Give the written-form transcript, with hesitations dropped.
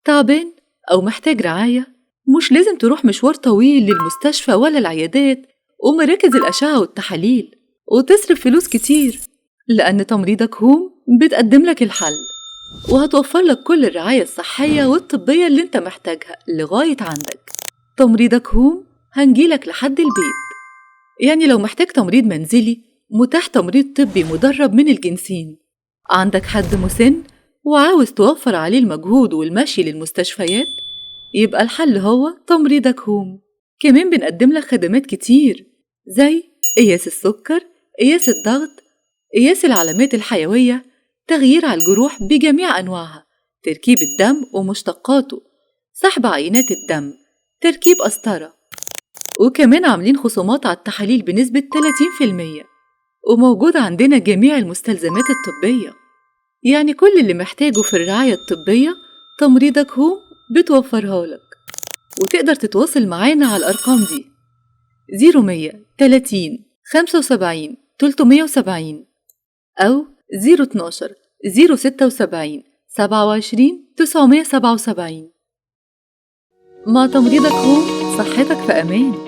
تعبان أو محتاج رعاية؟ مش لازم تروح مشوار طويل للمستشفى ولا العيادات ومراكز الأشعة والتحاليل وتصرف فلوس كتير، لأن تمريضك هوم بتقدم لك الحل وهتوفر لك كل الرعاية الصحية والطبية اللي انت محتاجها لغاية عندك. تمريضك هوم هنجيلك لحد البيت، يعني لو محتاج تمريض منزلي متاح تمريض طبي مدرب من الجنسين. عندك حد مسن وعاوز توفر عليه المجهود والمشي للمستشفيات؟ يبقى الحل هو تمريضك هوم. كمان بنقدم لك خدمات كتير زي قياس السكر، قياس الضغط، قياس العلامات الحيوية، تغيير على الجروح بجميع أنواعها، تركيب الدم ومشتقاته، سحب عينات الدم، تركيب قسطرة. وكمان عاملين خصومات على التحاليل بنسبة 30%، وموجود عندنا جميع المستلزمات الطبية. يعني كل اللي محتاجه في الرعاية الطبية تمريضك هوم بتوفرها لك. وتقدر تتواصل معانا على الأرقام دي: 0100 30 75 370 أو 012 076 27 977. مع تمريضك هوم صحتك في أمان.